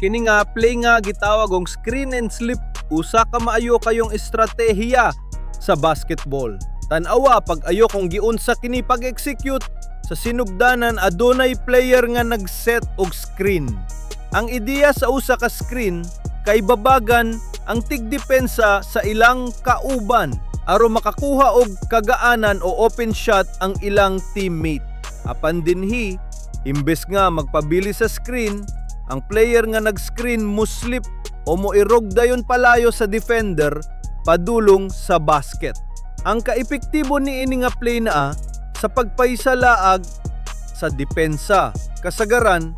Kini nga play nga gitawag og screen and slip, usa ka maayo kayong estratehiya sa basketball. Tan-awa pag-ayo kung giunsa kini pag-execute. Sa sinugdanan, adunay player nga nag-set og screen. Ang ideya sa usa ka screen kay babagan ang tigdepensa sa ilang kauban aron makakuha og kagaanan o open shot ang ilang teammate. Apan dinhi, imbes nga magpabili sa screen, ang player nga nag-screen muslip o moirog dayon palayo sa defender padulong sa basket. Ang kaepektibo niini nga play naa sa pagpaisalaag sa depensa. Kasagaran,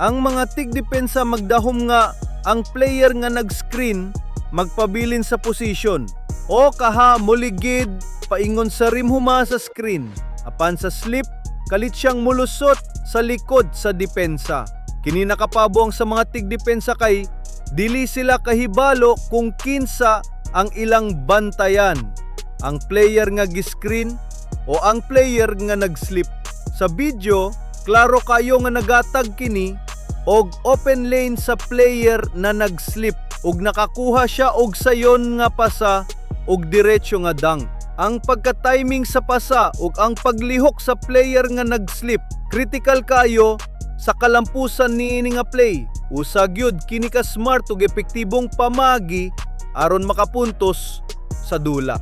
ang mga tigdepensa magdahom nga ang player nga nag-screen magpabilin sa position o kaha muligid paingon sa rim huma sa screen. Apan sa slip, kalit siyang mulusot sa likod sa depensa. Kini nakapabuang sa mga tigdepensa kay dili sila kahibalo kung kinsa ang ilang bantayan, ang player nga giscreen o ang player nga nagslip. Sa video, klaro kayo nga nagatag kini og open lane sa player na nagslip ug nakakuha siya og sayon nga pasa og diretso nga dunk. Ang pagka-timing sa pasa ug ang paglihok sa player nga nagslip, critical kayo sa kalampusan niini nga play. Usa gyud kini ka smart ug epektibong pamagi aron makapuntos sa dula.